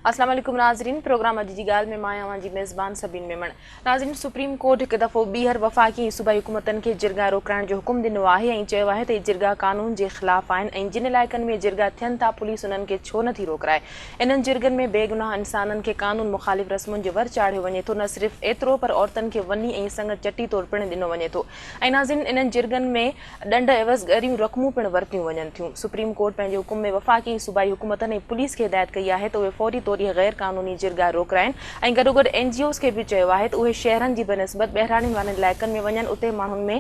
اسلام عليڪم ناظرين پروگرام اڄ جي ڳالهه ۾ مان اوهان جي ميزبان سبين ميمڻ ناظرين سپريم ڪورٽ هڪ دفعو ٻيهر وفاقي ۽ صوبائي حڪومتن کي جرڳا روڪرائڻ جو حڪم ڏنو آهي ۽ چيو آهي ته اهي جرڳا قانون جي خلاف آهن ۽ جن علائقن ۾ جرڳا ٿين ٿا پوليس انهن کي ڇو نٿي روڪرائي انهن جرڳن ۾ بيگناهه انسانن کي قانون مخالف رسمن جي ور چاڙهيو وڃي ٿو نه صرف ايترو پر عورتن کي وني ۽ سڱ چٽي طور پڻ ڏنو وڃي ٿو ۽ ناظرين انهن جرڳن ۾ ڏنڊ عيوض ڳريون رقمون پڻ ورتيون وڃن ٿيون. سپريم ڪورٽ پنهنجي حڪم ۾ وفاقي ۽ صوبائي حڪومتن ۽ پوليس کي هدايت ڪئي آهي ته اهي فوري طور اهي غير قانوني جرڳا روڪرائين ۽ گڏوگڏ اين جي اوز کي به چيو آهي ته اهي شهرن جي بنسبت ٻهراڙين وارن علائقن ۾ وڃن اتي ماڻهن ۾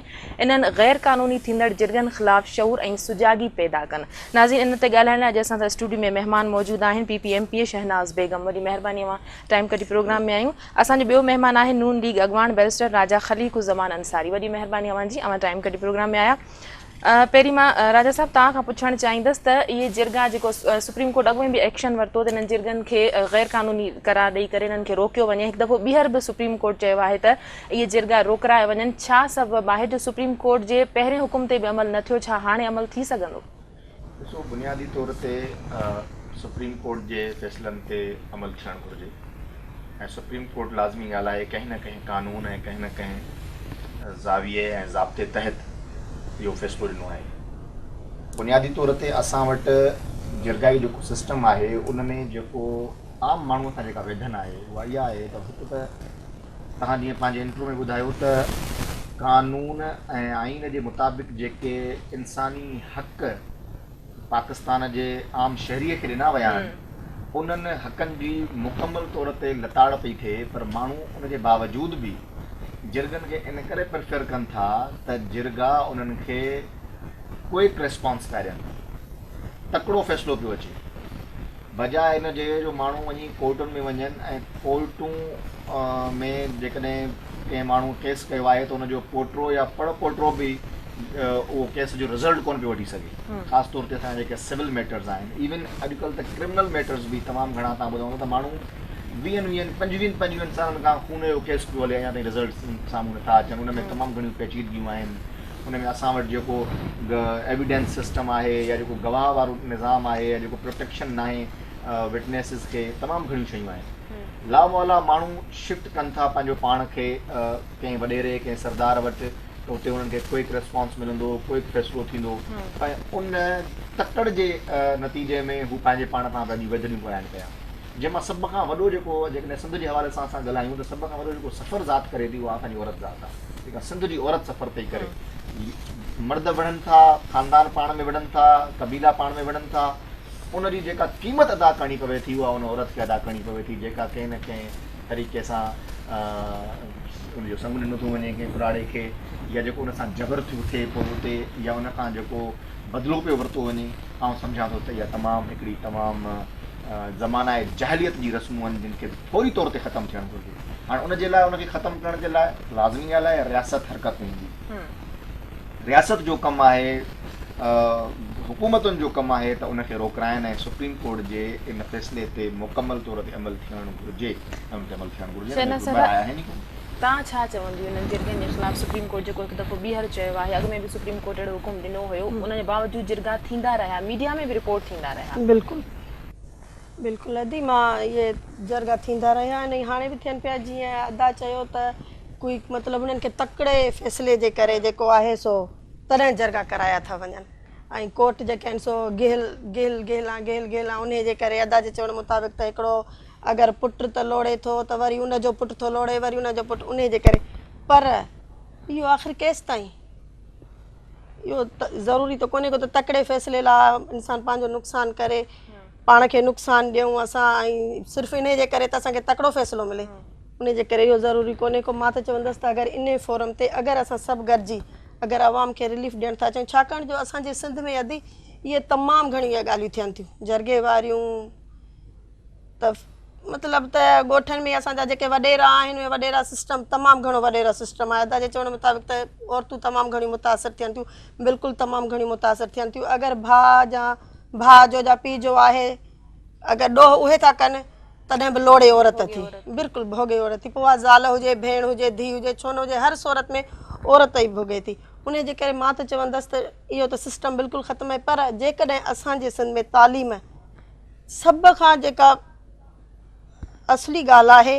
انهن غير قانوني ٿيندڙ جرڳن خلاف شعور ۽ سجاڳي پيدا ڪن. ناظرين ان تي ڳالهائڻ لاء اڄ اسان سان اسٽوڊيو ۾ مهمان موجود آهن P P M P A Shahnaz Begum وڏي مهرباني اوهان ٽائيم ڪڍي پروگرام ۾ آيون. اسان جو ٻيو مهمان آهي نون ليگ اڳواڻ بئريسٽر راجا خليق الزمان انصاري وڏي مهرباني اوهان جي اوهان ٽائيم ڪڍي پروگرام ۾ آيا پهرين مان راجا صاحب توهان کان پڇڻ چاهيندس ته اهي جرڳا جيڪو سپريم ڪورٽ اڳ ۾ به ايڪشن ورتو ته انهن جرڳن کي غير قانوني قرار ڏئي ڪري انهن کي روڪيو وڃي هڪ دفعو ٻيهر به سپريم ڪورٽ چيو آهي ته اهي جرڳا روڪرايا وڃن ڇا سبب آهي جو سپريم ڪورٽ جي پهرين حڪم تي به عمل نه ٿيو ڇا هاڻي عمل ٿي سگهندو؟ ڏسو بنيادي طور تي سپريم ڪورٽ جي فيصلن تي عمل ٿيڻ گهرجي ۽ سپريم ڪورٽ لازمي ڳالهه آهي ڪنهن نه ڪنهن قانون ۽ ڪنهن نه ڪنهن زاويي ۽ ضابطي تحت اهو فيصلو ڏنو آهي. بنيادي طور تي اسان وٽ جرگائي جيڪو سسٽم آهي ان ۾ جيڪو عام ماڻهو سان جيڪا ويڌن آهي اها اها آهي ته هڪ ته توهان جيئن پنهنجي انٽرو ۾ ٻڌايو ته قانون ۽ آئين جي مطابق جيڪي انساني حق پاڪستان جي عام شهري کي ڏنا ويا آهن انهن حقن جي مڪمل طور تي لتاڙ پئي ٿئي پر ماڻهو ان جي باوجود به جرڳن کي ان ڪري پريفر ڪن ٿا ته جرڳا انهن کي ڪوئڪ ريسپانس پيا ڏين تڪڙو فيصلو پيو اچي. بجاء ان جي جو ماڻهو وڃي ڪورٽن ۾ وڃن ۽ ڪورٽون ۾ جيڪڏهن ڪنهن ماڻهو ڪيس ڪيو آهي ته ان جو پوٽو يا پڙ پوٽو به اهو ڪيس جو رزلٽ ڪونه پيو وٺي سگهي خاص طور تي اسان جا جيڪي سول ميٽرز آهن ايون اڄڪلهه ته ڪرمنل ميٽرز به تمام گهڻا تان ٻڌو هوندو ته ماڻهو ويهن ويهن پنجويهن پنجويهن سالن کان خون جو ڪيس پيو هلي اڃا تائين رزلٽ سامهون نٿا اچن ان ۾ تمام گهڻيون پيچيدگيون آهن ان ۾ اسان وٽ جيڪو ايويڊنس سسٽم آهي يا جيڪو گواهه وارو نظام آهي يا جيڪو پروٽيڪشن ناهي وٽنيسز کي تمام گهڻيون شيون آهن لا مولا ماڻهو شفٽ ڪن ٿا پنهنجو پاڻ کي ڪنهن وڏيري ڪنهن سردار وٽ ته اتي انهن کي ڪوئڪ ريسپانس ملندو ڪوئڪ فيصلو ٿيندو ۽ ان تڪڙ جي نتيجي ۾ هو پنهنجي پاڻ سان پنهنجون ويڌنيون ڪرائن پيا جنهن مان سڀ کان وڏو جيڪو جيڪڏهن سنڌ جي حوالي سان اسان ڳالهايون ته سڀ کان وڏو جيڪو سفر ذات ڪري ٿي اها اسان جي عورت ذات آهي جيڪا سنڌ جي عورت سفر پئي ڪري مرد وڙهن ٿا خاندان پاڻ ۾ وڙهن ٿا قبيلا پاڻ ۾ وڙهن ٿا ان جي جيڪا قيمت ادا ڪرڻي پوي ٿي اها ان عورت کي ادا ڪرڻي پوي ٿي جيڪا ڪنهن نه ڪنهن طريقي سان ان جو سڱ ڏنو ٿو وڃي ڪنهن ڪراڙي کي يا جيڪو ان سان جبر ٿيو ٿئي پوء اتي يا ان کان جيڪو بدلو پيو ورتو وڃي، آئون سمجهان ٿو ته اها تمام هڪڙي تمام زمانه جاهليت جي رسمون آهن جن کي فوري طور تي ختم ٿيڻ گهرجي. هاڻ ان جي لاء ان کي ختم ڪرڻ جي لاء لازمي ڳالهه آهي رياست حرڪت ۾ ايندي. رياست جو ڪم آهي حڪومتن جو ڪم آهي ته ان کي روڪرائن ۽ سپريم ڪورٽ جي ان فيصلي تي مڪمل طور تي عمل ٿيڻ گهرجي ۽ ان تي عمل ٿيڻ گهرجي ان ۾ ڪو ٻه راء آهن ئي ڪونه. توهان ڇا چونديون انهن جرڳن جي خلاف سپريم ڪورٽ جيڪو هڪ دفعو ٻيهر چيو آهي اڳ ۾ به سپريم ڪورٽ اهڙو حڪم ڏنو هيو ان جي باوجود جرڳا ٿيندا رهيا ميڊيا ۾ به رپورٽ ٿيندا رهيا. بلڪل بلڪل ادي مان اهي جرڳا ٿيندا رهيا آهن ۽ هاڻي به ٿين پيا جيئن ادا چيو ته ڪوئي مطلب انهن کي تڪڙي فيصلي جي ڪري جيڪو آهي سو تڏهن جرڳا ڪرايا ٿا وڃن ۽ ڪورٽ جيڪي آهن سو گهل گهل گهلان گهل گهلان انهي جي ڪري ادا جي چوڻ مطابق ته هڪڙو اگر پٽ ته لوڙي ٿو ته وري ان جو پٽ ٿو لوڙي وري ان جو پٽ انهي جي ڪري پر اهو آخر ڪيستائين اهو ضروري ته ڪونهي ڪو ته تڪڙي فيصلي لاء انسان پنهنجو نقصان ڪري پاڻ کي نقصان ڏيون اسان ۽ صرف انهي جي ڪري ته اسان کي تڪڙو فيصلو ملي انهي جي ڪري اهو ضروري ڪونهي ڪو مان ته چوندس ته اگر انهي فورم تي اگر اسان سڀ گڏجي اگر عوام کي رليف ڏيڻ ٿا چاهيون ڇاڪاڻ جو اسان جي سنڌ ۾ ادي اهي تمام گهڻيون اهي ڳالهيون ٿين ٿيون جرڳي واريون ته مطلب ته ڳوٺن ۾ اسان جا جيڪي وڏيرا آهن اهي وڏيرا سسٽم تمام گهڻو وڏيرا سسٽم آهي ادا جي چوڻ مطابق ته عورتون تمام گهڻيون متاثر ٿين ٿيون بلڪل تمام گهڻيون متاثر ٿين ٿيون اگر ڀاء جا ڀاء جو جا پيء جو آهي اگر ڏوهه اهي ٿا ڪن تڏهن به لوڙي عورت ٿي بلڪل ڀوڳي عورت ٿي پوء اها زال هجي ڀيڻ هجي ڌيء هجي ڇو نه هجي هر صورت ۾ عورت ئي ڀوڳي ٿي ان جي ڪري مان ته چوندس ته اهو ته سسٽم بلڪل ختم آهي پر جيڪڏهن اسان جي سنڌ ۾ تعليم سڀ کان جيڪا اصلي ڳالهه آهي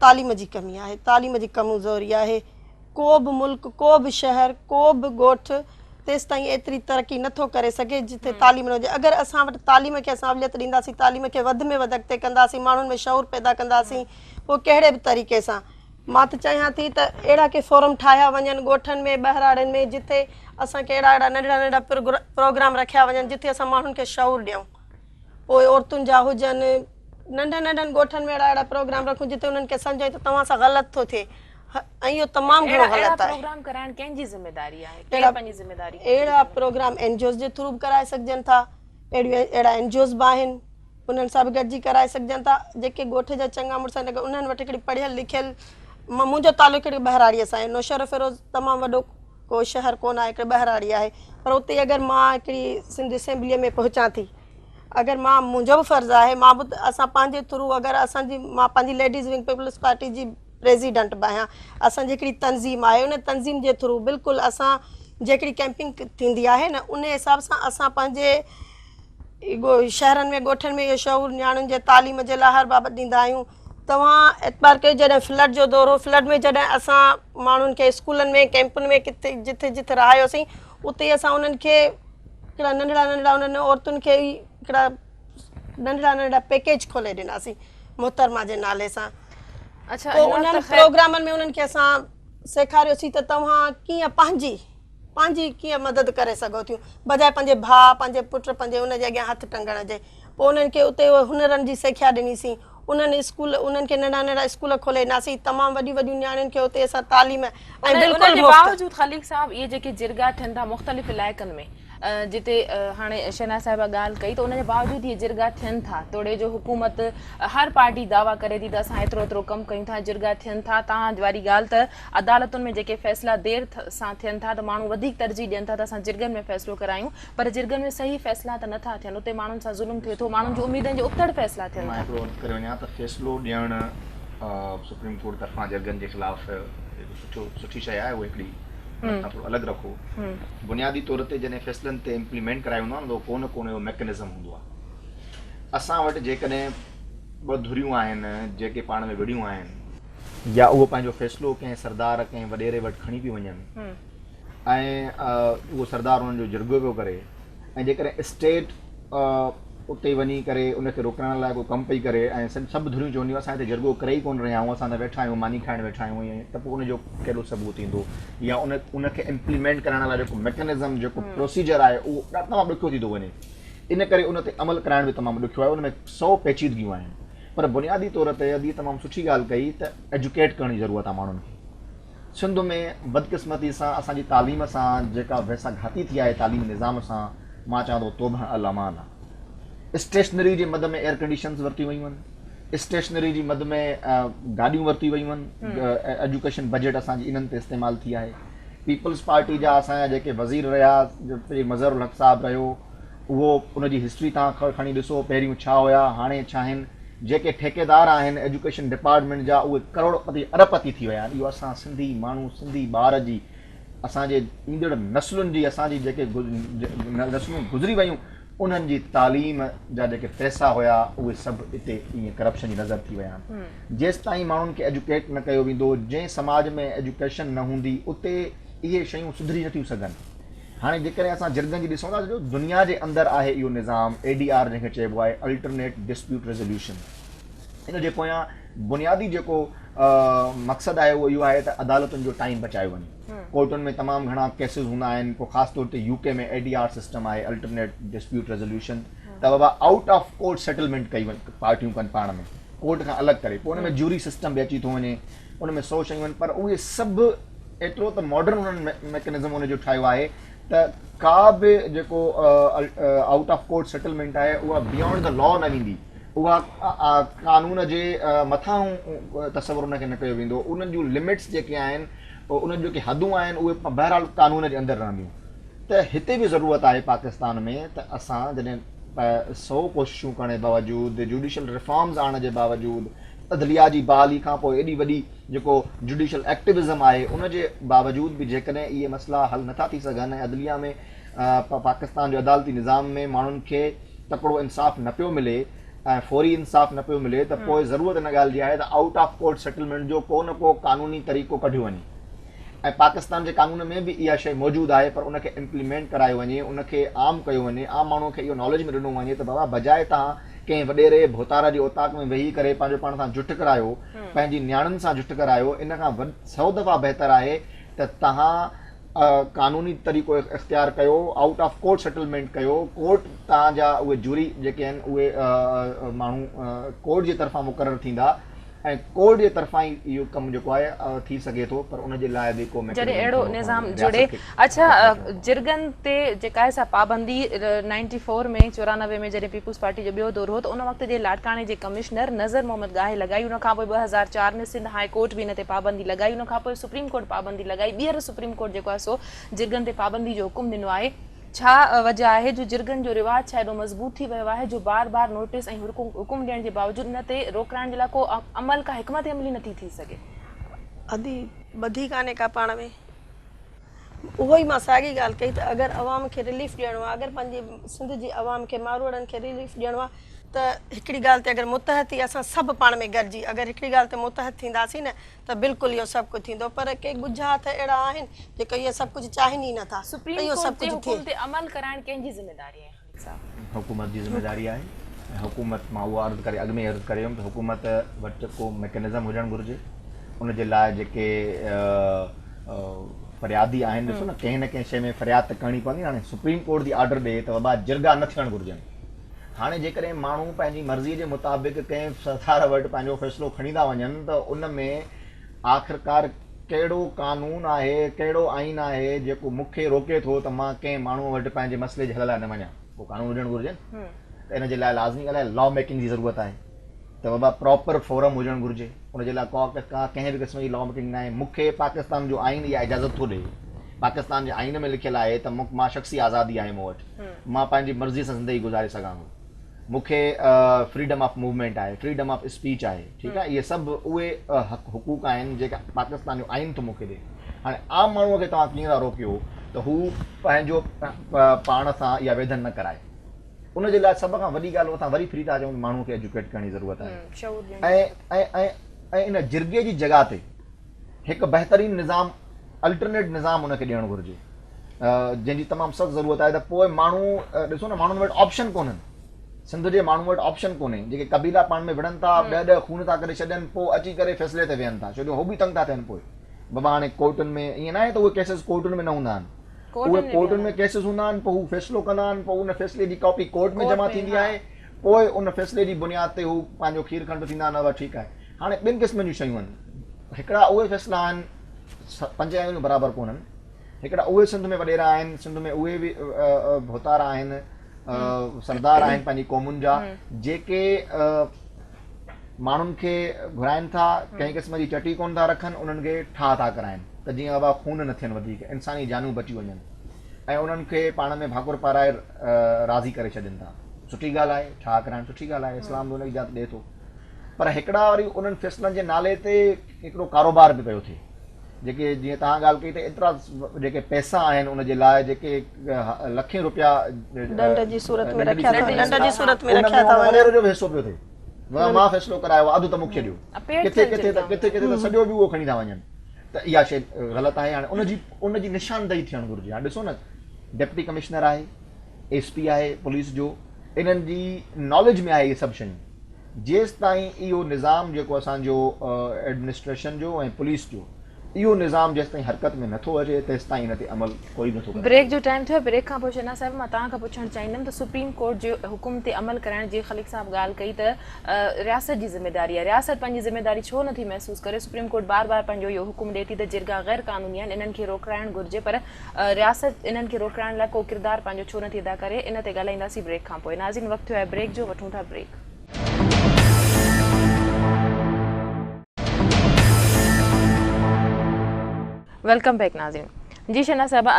تعليم جي ڪمي آهي، تعليم جي ڪمزوري آهي. ڪو به ملڪ، ڪو به شهر، ڪو به ڳوٺ تيستائين ايتري ترقي نه ٿو ڪري سگهي جتي تعليم نه هجي. اگر اسان وٽ تعليم کي اسان اوليت ڏينداسين، تعليم کي وڌ ۾ وڌ اڳتي ڪنداسين، ماڻهن ۾ شعور پيدا ڪنداسين، پوء ڪهڙي به طريقي سان. مان ته چاهيان ٿي ته اهڙا ڪي فورم ٺاهيا وڃن ڳوٺن ۾ ٻهراڙين ۾ جتي اسان کي اهڙا اهڙا ننڍڙا ننڍڙا پروگرام رکيا وڃن جتي اسان ماڻهن کي شعور ڏيون. پوء عورتن جا هجن، ننڍن ننڍن ڳوٺن ۾ اهڙا اهڙا پروگرام رکون جتي انهن کي سمجهايون ته توهان سان غلط ٿو ٿئي ۽ اهو تمام گهڻو اهڙا غلط آهي. پروگرام ڪرائڻ ڪنهن جي ذميواري آهي؟ ڪير اهڙا پنهنجي ذميواري اهڙا پروگرام اين جي اوز جي ٿرو به ڪرائي سگهجن ٿا، اهڙيون اهڙا اين جي اوز به آهن انهن سان به گڏجي ڪرائي سگهجن ٿا، جيڪي ڳوٺ جا چڱا مڙس آهن اگر انهن وٽ هڪڙي پڙهيل لکيل منهنجو تعلق هڪڙي ٻهراڙيء سان آهي، نوشهروفيروز تمام وڏو ڪو شهر ڪونه آهي هڪڙي ٻهراڙي آهي پر اتي اگر مان هڪڙي سنڌ اسيمبليء ۾ پهچان ٿي اگر مان منهنجو به فرض آهي مان به اسان پنهنجي ٿرو اگر اسان جي مان پنهنجي ليڊيز ونگ پيپلز پارٽي جي پريزيڊنٽ به آهيان اسان جي هڪڙي تنظيم آهي ان تنظيم جي ٿرو بلڪل اسان جيڪڙي ڪيمپنگ ٿيندي آهي نه ان حساب سان اسان پنهنجي شهرن ۾ ڳوٺن ۾ اهو شعور نياڻين جي تعليم جي لاء هر بابت ڏيندا آهيون توهان اعتبار ڪيو جڏهن فلڊ جو دور هو فلڊ ۾ جڏهن اسان ماڻهن کي اسڪولن ۾ ڪيمپن ۾ ڪٿي جٿي جٿي رهايوسين اتي اسان انهن کي هڪڙا ننڍڙا ننڍڙا انهن عورتن کي ئي هڪڙا ننڍڙا ننڍڙا پيڪيج کولي ڏناسين محترمه جي نالي سان پوء انهن پروگرامن ۾ انهن کي اسان سيکاريوسين ته توهان ڪيئن پنهنجي پنهنجي ڪيئن مدد ڪري سگهو ٿيون، بجاء پنهنجي ڀاء، پنهنجي پٽ، پنهنجي ان جي اڳيان هٿ ٽنگڻ جي. پوء انهن کي اتي اهي هنرن جي سکيا ڏنيسين. انهن اسڪول، انهن کي ننڍا ننڍا اسڪول کولي ڏناسين. تمام وڏيون وڏيون نياڻين کي اتي اسان تعليم ۽ ان بلڪل جي مفت. باوجود خليق صاحب اهي جيڪي جرڳا ٿين ٿا مختلف علائقن ۾ جتي هاڻي شهناز صاحبه ڳالهه ڪئي ته ان جي باوجود اهي جرڳا ٿين ٿا توڙي جو حڪومت هر پارٽي دعويٰ ڪري ٿي ته اسان ايترو ايترو ڪم ڪيون ٿا جرڳا ٿين ٿا تان واري ڳالهه ته عدالتن ۾ جيڪي فيصلا دير سان ٿين ٿا ته ماڻهو وڌيڪ ترجيح ڏين ٿا ته اسان جرڳن ۾ فيصلو ڪرايون پر جرڳن ۾ صحيح فيصلا ته نه ٿا ٿين اتي ماڻهن سان ظلم ٿئي ٿو ماڻهن جون اميدن جي ابتڙ فيصلا ٿين مان ٿا. هڪڙو عرض ڪري وڃان ته فيصلو ڏيڻ سپريم ڪورٽ طرفان جرڳن جي خلاف جيڪو سٺو سٺي شيء آهي اهو هڪڙي ان کان ٿورو الڳ رکو بنيادي طور تي جڏهن فيصلن تي امپليمينٽ ڪرايو ويندو آهي نه ته ڪو نه ڪو ان جو ميڪنزم هوندو آهي اسان وٽ جيڪڏهن ٻه ڌريون آهن جيڪي پاڻ ۾ وڙهيون آهن يا اهو پنهنجو فيصلو ڪنهن سردار ڪنهن وڏيري وٽ کڻي پيون وڃن ۽ اهو سردار انهن جو جرڳو پيو ڪري ۽ جيڪڏهن اسٽيٽ اتي وڃي ڪري ان کي روڪرائڻ لاء ڪو ڪم پئي ڪري ۽ سڀ ڌريون چونديون اسان هتي جرڳو ڪري ئي ڪونه رهيا آهيون اسان ته ويٺا آهيون ماني کائڻ ويٺا آهيون ائين ته پوء ان جو ڪهڙو ثبوت ايندو يا ان ان کي امپليمينٽ ڪرائڻ لاء جيڪو ميڪنزم جيڪو پروسيجر آهي اهو تمام ڏکيو ٿي ٿو وڃي ان ڪري ان تي عمل ڪرائڻ به تمام ڏکيو آهي ان ۾ سو پيچيدگيون آهن پر بنيادي طور تي ادي تمام سٺي ڳالهه ڪئي ته ايجوڪيٽ ڪرڻ جي ضرورت آهي ماڻهن کي. سنڌ ۾ بدقسمتي سان اسان جي تعليم سان جيڪا ويسا گهاتي ٿي آهي تعليمي نظام سان مان چوان ٿو توبهه الامان آهي. اسٽيشنري جي مد ۾ ايئر ڪنڊيشنز ورتيون ويون آهن، اسٽيشنري جي مد ۾ گاڏيون ورتيون ويون آهن، ايجوڪيشن بجيٽ اسان جي انهن تي استعمال ٿي آهي. پيپلز پارٽي جا اسان جا جيڪي وزير رهيا پير مظهر الحق صاحب رهيو اهو ان جي هسٽري توهان کڻي ڏسو پهريون ڇا هيا هاڻي ڇا آهن جيڪي ٺيڪيدار آهن ايجوڪيشن ڊپارٽمينٽ جا اهي ڪروڙ پتي ارب پتي ٿي ويا آهن اهو اسان سنڌي ماڻهو سنڌي ٻار جي اسان جي ايندڙ نسلن جي اسان جي جيڪي نسلون گذري ويون انهن جي تعليم جا جيڪي پئسا هيا اهي سڀ اتي ائين ڪرپشن جي نظر ٿي ويا آهن جيستائين ماڻهن کي ايجوڪيٽ نه ڪيو ويندو جنهن سماج ۾ ايجوڪيشن نه هوندي اتي اهي شيون سڌري نٿيون سگهن هاڻي جيڪڏهن اسان جرڳن جي ڏسون ٿا سڄو دنيا جي اندر آهي اهو نظام اي ڊي آر جنهن کي چئبو آهي الٽرنيٽ ڊسپيوٽ ريزوليوشن ان جي پويان بنيادي جيڪو مقصد آهي اهو اهو آهي ته عدالتن جو ٽائيم بچايو وڃي ڪورٽن ۾ تمام گهڻا ڪيسز هوندا آهن پوء خاص طور تي يو ڪي ۾ اي ڊي آر سسٽم آهي الٽرنيٽ ڊسپيوٽ ريزوليوشن ته بابا آئوٽ آف ڪورٽ سيٽلمينٽ ڪئي وڃي پارٽيون ڪن پاڻ ۾ ڪورٽ کان الڳ ڪري پوء ان ۾ جوري سسٽم به اچي ٿو وڃي ان ۾ سو شيون آهن پر اهي سڀ ايترو ته ماڊرن انهن ميڪنزم ان جو ٺاهيو آهي ته ڪا به جيڪو آئوٽ آف ڪورٽ سيٽلمينٽ آهي اها بيانڊ the لا نه ويندي اها قانون جي مٿانهون تصور ان کي نه ڪيو ويندو انهن جون لمٽس جيڪي آهن انهن جون جيڪي حدون آهن اهي بهرحال قانون جي اندر رهنديون ته هتي به ضرورت آهي پاڪستان ۾ ته اسان جڏهن سو ڪوششون ڪرڻ جي باوجود جوڊيشل ريفارمز آڻڻ جي باوجود عدليه جي بحالي کان پوء ايڏي وڏي جيڪو جڊيشل ايڪٽوزم آهي ان جي باوجود به جيڪڏهن اهي مسئلا حل نٿا ٿي سگهن ۽ عدليه ۾ پاڪستان جو عدالتي نظام ۾ ماڻهن کي تڪڙو انصاف نه پيو ملي ۽ فوري انصاف نه پيو ملي ته پوء ضرورت ان ڳالهه جي آهي ته آئوٽ آف ڪورٽ سيٽلمينٽ جو ڪو نه ڪو قانوني طريقو ڪڍيو وڃي ۽ پاڪستان جي قانون ۾ به اها شيء موجود آهي پر ان کي امپليمينٽ ڪرايو وڃي ان کي عام ڪيو وڃي عام ماڻهو کي اهو ناليج ۾ ڏنو وڃي ته بابا بجاء توهان ڪنهن وڏيري ڀوتار جي اوطاق ۾ ويهي ڪري پنهنجو پاڻ سان جٺ ڪرايو پنهنجي نياڻين سان جٺ ڪرايو ان کان سئو دفعا بهتر آهي ته توهان قانوني طريقو اختيار ڪيو، آئوٽ آف ڪورٽ سيٽلمينٽ ڪيو، ڪورٽ توهان جا اهي جوري جيڪي آهن اهي ماڻهو ڪورٽ جي طرفان مقرر ٿيندا ۽ ڪورٽ جي طرفان ئي اهو ڪم جيڪو آهي ٿي سگهي ٿو پر ان جي لاء به ڪو جڏهن ميڪنزم اهڙو ٺهڻو نظام پوندو جڙي. رياست کي اڇا ٺهڻو پوندو. جرڳن تي جيڪا آهي سا پابندي نائنٽي فور ۾ 94 ۾ جڏهن پيپلز پارٽي جو ٻيو دور هو ته ان وقت جي لاڙڪاڻي جي ڪمشنر نظر محمد ڳاهي لڳائي ان کان پوء 2004 ۾ سنڌ هاء ڪورٽ به ان تي پابندي لڳائي ان کان پوء سپريم ڪورٽ پابندي لڳائي ٻيهر سپريم ڪورٽ جيڪو آهي سو جرڳن تي پابندي جو حڪم ڏنو آهي ڇا وجه آهي جو جرڳن جو رواج ڇا ايڏو مضبوط ٿي ويو آهي جو بار بار نوٽيس ۽ حڪم ڏيڻ جي باوجود ان تي روڪرائڻ جي لاء ڪو عمل ڪا حڪمت عملي نٿي ٿي سگهي. ادي ٻڌي ڪانهي ڪا پاڻ ۾. اهو ئي مان ساڳي ڳالهه ڪئي ته اگر عوام کي رليف ڏيڻو آهي اگر پنهنجي سنڌ جي عوام کي ماروئڙن کي رليف ڏيڻو آهي ته هڪڙي ڳالهه تي اگر متحد ٿي اسان سڀ پاڻ ۾ گڏجي اگر هڪڙي ڳالهه تي متحد ٿينداسين نه ته بلڪل اهو سڀ ڪجهه ٿيندو پر ڪي ڳجها هٿ اهڙا آهن جيڪي اهو سڀ ڪجهه چاهين ئي نٿا ته سپريم اهو سڀ ڪورٽ جي ڪجهه ٿئي. حڪم تي عمل ڪرائڻ ڪنهن جي ذميواري آهي خليق صاحب؟ حڪومت جي ذميواري آهي ۽ حڪومت مان اهو عرض ڪري اڳ ۾ ئي عرض ڪري ويم ته حڪومت وٽ ڪو ميڪنزم هجڻ گهرجي ان جي لاء جيڪي فريادي آهن ڏسو نه ڪنهن نه ڪنهن شيء ۾ فرياد ته ڪرڻي پوندي نه هاڻي سپريم ڪورٽ جي آرڊر ڏي ته بابا جرڳا نه ٿيڻ گهرجن هاڻي جيڪڏهن ماڻهو پنهنجي مرضي جي مطابق ڪنهن سردار وٽ پنهنجو فيصلو کڻي ٿا وڃن ته ان ۾ آخرڪار ڪهڙو قانون آهي، ڪهڙو آئين آهي جيڪو مون کي روڪي ٿو ته مان ڪنهن ماڻهوء وٽ پنهنجي مسئلي جي حل لاء نه وڃان؟ ڪو قانون هجڻ گهرجي نه ته ان جي لاء لازمي ڳالهه آهي لا ميڪنگ جي ضرورت آهي ته بابا پراپر فورم هجڻ گهرجي ان جي لاء ڪا ڪنهن به قسم جي لا ميڪنگ ناهي مون کي پاڪستان جو آئين اها اجازت ٿو ڏئي پاڪستان جي آئين ۾ لکيل آهي ته مان شخصي آزادي آهي مون وٽ مان پنهنجي مرضي سان زندگي گذاري سگهان ٿو مون کي فريڊم آف موومينٽ آهي فريڊم آف اسپيچ آهي ٺيڪ آهي اهي سڀ اهي حق حقوق آهن جيڪا پاڪستان جو آئين ٿو مون کي ڏي هاڻي عام ماڻهوء کي توهان ڪيئن ٿا روڪيو ته هو پنهنجو پاڻ سان اها ويڌن نه ڪرائي ان جي لاء سڀ کان وڏي ڳالهه اسان وري ڦري ٿا اچون ته ماڻهوء کي ايجوڪيٽ ڪرڻ جي ضرورت آهي ۽ ۽ ۽ ۽ ان جرڳي جي جڳهه تي هڪ بهترين نظام الٽرنيٽ نظام ان کي ڏيڻ گهرجي جنهن جي تمام سخت ضرورت آهي ته پوء ماڻهو ڏسو نه ماڻهن وٽ آپشن ڪونهن سنڌ جي ماڻهن وٽ آپشن ڪونهي جيڪي قبيلا پاڻ ۾ وڙهن ٿا ڏهه ڏهه خون ٿا ڪري ڇڏين پوء اچي ڪري فيصلي تي ويهن ٿا ڇو جو هو به تنگ ٿا ٿين پوء بابا هاڻي ڪورٽن ۾ ائين ناهي ته اهي ڪيسز ڪورٽن ۾ نه هوندا آهن اهي ڪورٽن ۾ ڪيسز هوندا آهن پوء هو فيصلو ڪندا آهن پوء ان فيصلي جي ڪاپي ڪورٽ ۾ جمع ٿيندي آهي پوء ان فيصلي جي بنياد تي هو پنهنجو کير کنڊ ٿيندا آهن بابا ٺيڪ آهي هاڻي ٻن قسمن جون شيون آهن هڪڙا اهي فيصلا آهن پنج آڱريون برابر ڪونهن هڪڙا اهي سنڌ ۾ وڏيرا آهن سنڌ ۾ اهي به ڀوتار آهن سردار آهن پنهنجي قومن جا جيڪي ماڻهن کي گهرائن ٿا ڪنهن قسم جي چٽي ڪونه ٿا رکن انهن کي ٺاهه ٿا ڪرائن ته جيئن بابا خون نه ٿين وڌيڪ انساني جانيون بچي وڃن ۽ انهن کي پاڻ ۾ ڀاڪر پارائي راضي ڪري ڇڏين ٿا سٺي ڳالهه آهي ٺاهه ڪرائڻ سٺي ڳالهه آهي اسلام به ان جي اجازت ڏئي ٿو پر هڪڙا وري انهن فيصلن جي نالي تي هڪڙو ڪاروبار به پيو ٿئي جيڪي جيئن توهان ڳالهه ڪئي ته ايترا جيڪي پئسا آهن ان جي لاء جيڪي لکين روپيا ڏنڊ جي صورت ۾ رکيا ٿا ڏنڊ جي صورت ۾ رکيا ٿا وڃن وڏيرو جو به حصو پيو ٿئي مان فيصلو ڪرايو اڌ ته مون کي ڏيو ڪٿي ڪٿي ته ڪٿي ڪٿي ته سڄو به اهو کڻي ٿا وڃن ته اها شيء غلط آهي هاڻي ان جي ان جي نشاندهي ٿيڻ گهرجي هاڻي ڏسو نه ڊپٽي ڪمشنر آهي ايس پي آهي پوليس جو انهن جي ناليج ۾ آهي اهي سڀ شيون جيستائين اهو نظام جيڪو اسان جو ايڊمنسٽريشن جو ۽ پوليس جو اهو نظام جيستائين حرڪت ۾ نٿو اچي تيستائين ان تي عمل ڪوئي به نٿو ڪرائي بريڪ جو ٽائيم ٿيو آهي بريڪ کان پوء شهناز صاحب مان توهان کان پڇڻ چاهيندم ته سپريم ڪورٽ جي حڪم تي عمل ڪرائڻ جي خليق صاحب ڳالهه ڪئي ته رياست جي ذميداري آهي رياست پنهنجي ذميداري ڇو نٿي محسوس ڪري سپريم ڪورٽ بار بار پنهنجو اهو حڪم ڏئي ٿي ته جرڳا غير قانوني آهن انهن کي روڪرائڻ گهرجي پر رياست انهن کي روڪرائڻ لاء ڪو ڪردار پنهنجو ڇو نٿي ادا ڪري ان تي ڳالهائينداسين بريڪ کان پوء ناظرين وقت ٿيو آهي بريڪ جو وٺون ٿا بريڪ. Welcome back ناظرين جي شهناز صاحبه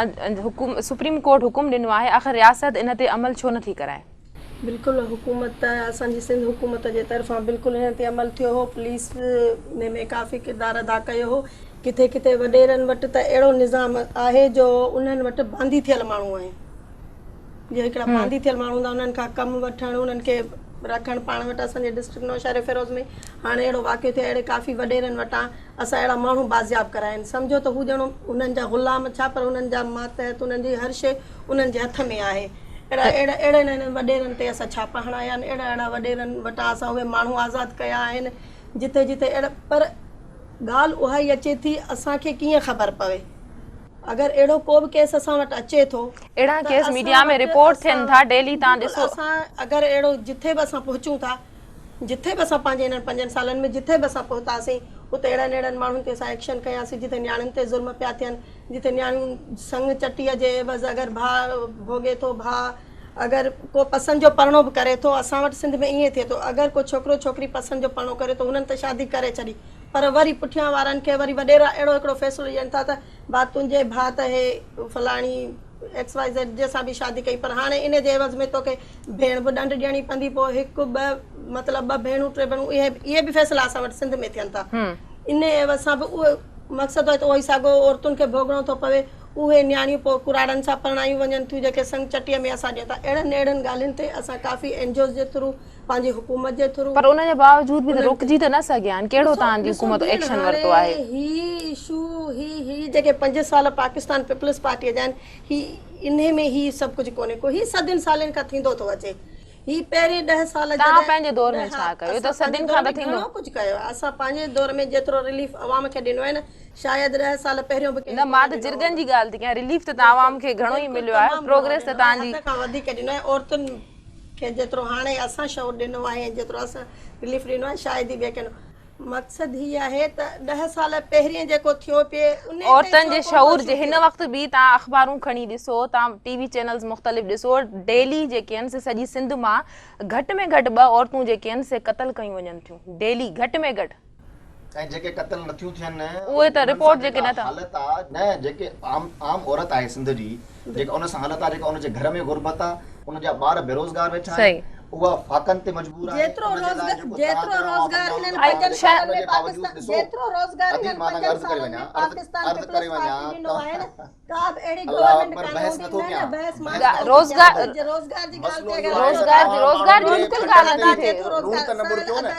حڪم سپريم ڪورٽ حڪم ڏنو آهي آخر رياست ان تي عمل ڇو نٿي ڪرائي. بلڪل حڪومت اسان جي سنڌ حڪومت جي طرفان بلڪل هن تي عمل ٿيو هو پوليس ان ۾ ڪافي ڪردار ادا ڪيو هو ڪٿي ڪٿي وڏيرن وٽ ته اهڙو نظام آهي جو انهن وٽ باندي ٿيل ماڻهو آهن جو هڪڙا باندي ٿيل ماڻهو هوندا انهن کان ڪم وٺڻ انهن کي رکڻ پاڻ وٽ اسان جي ڊسٽرڪٽ نوشهري فيروز ۾ هاڻي اهڙو واقعو ٿيو اهڙي ڪافي وڏيرن وٽان اسان اهڙا ماڻهو بازياب ڪرايا آهن سمجهو ته هو ڄڻو انهن جا غلام ڇا پر انهن جا ماتحت انهن جي هر شيء انهن جي هٿ ۾ آهي اهڙا اهڙا اهڙن اهڙن وڏيرن تي اسان ڇاپا هڻايا آهن اهڙا اهڙا وڏيرن وٽان اسان اهي ماڻهو آزاد ڪيا آهن جتي جتي اهڙا پر ڳالهه اها ئي اچي ٿي اسان کي ڪيئن خبر پوي اگر اهڙو ڪو به ڪيس اسان وٽ اچي ٿو اهڙا ته ڪيس اسان ميڊيا ۾ وٽ رپورٽ ٿين اسان ٿا ڊيلي تان بلڪل ڏسو. اسان اگر اهڙو جٿي به اسان پهچون ٿا جٿي به اسان پنهنجي انهن پنجن سالن ۾ جٿي به اسان پهتاسين اتي اهڙن اهڙن ماڻهن تي اسان ايڪشن کنياسين جٿي نياڻين تي ظلم پيا ٿين جٿي نياڻيون سڱ چٽيء جي عيوض اگر ڀاء ڀوڳي ٿو ڀاء اگر ڪو پسند جو پرڻو به ڪري ٿو اسان وٽ سنڌ ۾ ائين ٿئي ٿو اگر ڪو ڇوڪرو ڇوڪري پسند جو پرڻو ڪري ٿو انهن ته شادي ڪري ڇڏي پر وري پٺيان وارن کي وري وڏيرا اهڙو هڪڙو فيصلو ڏين ٿا ته ڀاء تنهنجي ڀاء ته هي فلاڻي ايڪس وائي زيڊ جي سان به شادي ڪئي پر هاڻي ان جي عيوض ۾ توکي ڀيڻ به ڏنڊ ڏيڻي پوندي پوء هڪ ٻه مطلب ٻه ڀيڻون ٽي ڀيڻون اهي اهي به فيصلا اسان وٽ سنڌ ۾ ٿين ٿا ان عيوض سان به اهو مقصد آهي ته اهو ئي ساڳو عورتن کي ڀوڳڻو ٿو پوي اهي نياڻيون پوء ڪراڙن سان پرڻايون وڃن ٿيون جيڪي سڱ چٽيء ۾ اسان ڏيون ٿا اهڙن اهڙن ڳالهين تي اسان ڪافي اين جي اوز جي ٿرو پنهنجي حڪومت جي ٿرو پر ان جي باوجود به ته انهن تي روڪجي ته نه سگهيا آهن ڪهڙو ڏسو توهان جي ڏسو حڪومت ڀيڻ ايڪشن هاڻي ورتو آهي. هي اشو هي هي جيڪي پنج سال پاڪستان پيپلز پارٽيء جا آهن هي انهي ۾ هي سڀ ڪجهه ڪونهي ڪو هي صدين سالن کان ٿيندو ٿو اچي هي پهرين ڏهه سال توهان جڏهن پنهنجي دور ۾ ها ڇا ڪيو ته اسان پنهنجي صدين دور کان ۾ ته ٿيندو. گهڻو ڪجهه ڪيو آهي اسان پنهنجي دور ۾ جيترو رليف عوام کي ڏنو آهي نه شايد ڏهه سال پهريون به نه ڪنهن مان ڪونه ته ڏنو جرڳن هوندو. جي ڳالهه ٿي ڪيان رليف ته توهان عوام بلڪل کي گهڻو ئي بلڪل مليو آهي تمام گهڻو پروگريس ته ڏنو آهي توهان جي حد کان وڌيڪ ڏنو آهي عورتن کي جيترو هاڻي اسان شعور ڏنو آهي ۽ جيترو اسان رليف ڏنو آهي شايد ئي ٻئي ڪنهن مقصد هي آهي ته ڏهه سال پهرين جيڪو ٿيو پئي انهي تي عورتن ڇو جي ڪونه ٿو شعور جي اشو هن ٿئي. وقت به توهان اخبارون کڻي ڏسو توهان ٽي وي چينلز مختلف ڏسو ڊيلي جيڪي آهن سي سڄي سنڌ مان گهٽ ۾ گهٽ ٻه عورتون جيڪي آهن سي قتل ڪيون وڃن ٿيون ڊيلي گهٽ ۾ گهٽ. ۽ جيڪي قتل نٿيون ٿين اهي ته انهن رپورٽ سان جيڪي جيڪا نٿا. حالت آ نه جيڪي عام عام عورت آهي سنڌ جي جيڪا ان سان حالت آ جيڪا ان جي گهر ۾ غربت آ ان جا ٻار بيروزگار ويٺا آهن صحيح. اها فاقن تي مجبور آهي جيترو ان جي لاء روزگار جيڪو توهان جيترو چيو آ روزگار فلاڻو هنن ته پنجن جيڪا سالن ان ۾ جي باوجود پاڪستان ڏسو جيترو روزگار ادي هنن مان پنجن عرض ڪري سالن ۾ وڃان عرض پاڪستان عرض ڪري پيپلز پارٽي وڃان ڏنو آهي نه ته ڪا به اهڙي الله گورنمينٽ اڪبر ڪانه بحث هوندي نٿو نه نه ڪيان بحث مان بحث نٿو نٿو روزگار ڪيان ڪيان روزگار جي ڳالهه مسئلو تي اهو آهي ته روزگار توهان روزگار ماڻهن جي کي بلڪل ڦٽن ڳالهه تي نٿي ٿئي لوڻ ته نه ٻرڪيو نه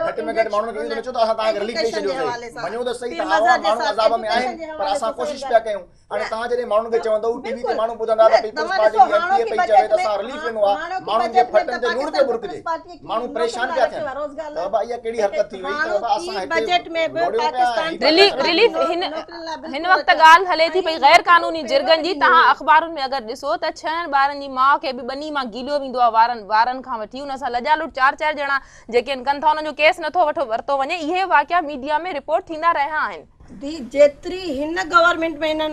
گهٽ ۾ گهٽ ماڻهن کي اهو ته نه چئو ته اسان توهان کي رليف ڏئي ڇڏيوسين مڃو ته صحيح ته عوام ماڻهو عذاب ۾ آهن پر اسان ڪوشش پيا ڪيون هاڻي توهان جڏهن ماڻهن کي چوندؤ ٽي وي تي ماڻهو ٻڌندا ته پيپلز پارٽي جي ايم پي اي پئي چوي ته اسان رليف ڏنو آهي ماڻهن جي ڦٽن تي لوڻ پيو ٻرڪجي ماڻهو پريشان پيا ٿين ته بابا اها ڪهڙي حرڪت ٿي وئي ته بابا اسان هتي لوڙيو پيا ۽ هي پيا رليف ڪن. رليف هن هن وقت ڳالهه هلي ٿي پئي غير قانوني جرڳن جي توهان اخبارن ۾ اگر ڏسو ته ڇهن ٻارن جي ماء کي به ٻني مان گيليو ويندو آهي وارن وارن کان وٺي ان سان لڄا لٽ چار چار ڄڻا جيڪي آهن ڪن ٿا انهن جو ڪيس نٿو وٺو ورتو وڃي اهي واقعا ميڊيا ۾ رپورٽ ٿيندا رهيا آهن. The جيتري هن گورنمينٽ ۾ هنن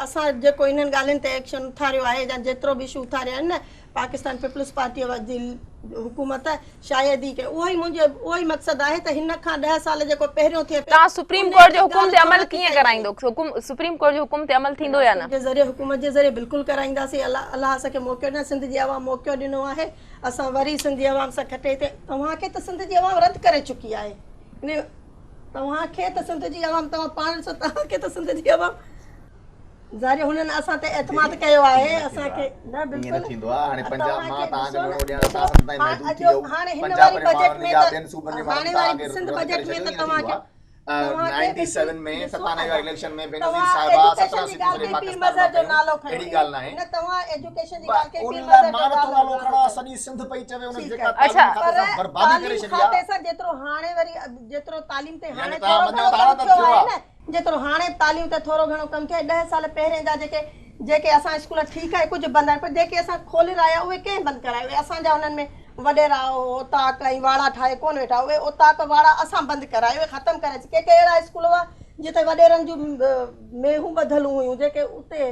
اسان جيڪو انهن ڳالهين تي ايڪشن اٿاريو آهي يا جيترو به اشو اٿاريا آهن نه پاڪستان پيپلز پارٽيء جي حڪومت شايد ئي ڪنهن اهو ئي منهنجو اهو ئي مقصد آهي ته هن کان ڏهه سال جيڪو پهريون ٿئي پيو توهان سپريم انهي ڪورٽ تي جي حڪم ڳالهه تي ڇو عمل نٿي ڪيئن ڪئي وڃي. ڪرائيندو حڪم سپريم ڪورٽ جي حڪم تي عمل ٿيندو يا نه؟ جي ذريعي حڪومت جي ذريعي بلڪل ڪرائينداسين الله الله اسان کي موقعو ڏنو سنڌ جي عوام موقعو ڏنو آهي اسان وري سنڌ جي عوام سان کٽي هتي توهان کي ته سنڌ جي عوام رد ڪري چڪي آهي انهي توهان کي ته سنڌ جي عوام توهان پاڻ ڏسو توهان کي ته سنڌ جي عوام ظاهر هنن اسان تي اعتماد ڪيو آهي اسان کي نه ائين نه بلڪل ٿيندو آهي هاڻي پنجاب توهان مان کي توهان کي ڏسو نه مهڻو ڏيڻ ڏسو اسان سنڌ تائين هاڻ محدود ٿي اڄو ويو هاڻي هن پنجاب واري جي بجيٽ ماڻهن ۾ يا ته ٻين صوبن جي ماڻهن هاڻي توهان واري کي سنڌ رد بجيٽ ڪري ۾ ڇڏيو ته ائين نه توهان ٿيندو کي آهي توهان کي نائنٽي بلڪل سيون ۾ ڏسو ستانوي ادا واري اليڪشن ۾ بينظير توهان صاحبه ايجوڪيشن سترهن جي سيٽون ڳالهه سڄي ڪئي پير پاڪستان مان مظهر جو ڪيون نالو کنيو اهڙي ڳالهه ناهي نه توهان ايجوڪيشن جي ڳالهه ڪئي ان پير لاء مظهر جو مان نٿو نالو نالو نالو کڻان کنيو سڄي سنڌ پئي چوي انهن ٺيڪ جيڪا آهي اڇا تعليم کاتي پر سان بربادي ڪري تعليم ڇڏي کاتي آهي سان جيترو هاڻي وري جيترو تعليم تي يعني هاڻي توهان ٿورو مڃو گهڻو ٿا نه ڪم ته ٿيو ٿيو آهي آهي نه جيترو هاڻي تعليم تي ٿورو گهڻو ڪم ٿيو آهي ڏهه سال پهرين جا جيڪي جيڪي اسان اسڪول ٺيڪ آهي ڪجهه بند آهن پر جيڪي اسان کولرايا اهي ڪنهن بند ڪرايا اهي اسان جا انهن ۾ وڏيرا اوطاق ۽ واڙا ٺاهي ڪونه ويٺا اهي اوطاق واڙا اسان بند ڪرايا اهي ختم ڪرائي ڪي ڪي اهڙا اسڪول هئا جتي وڏيرن جون مينهون ٻڌل هيون جيڪي اتي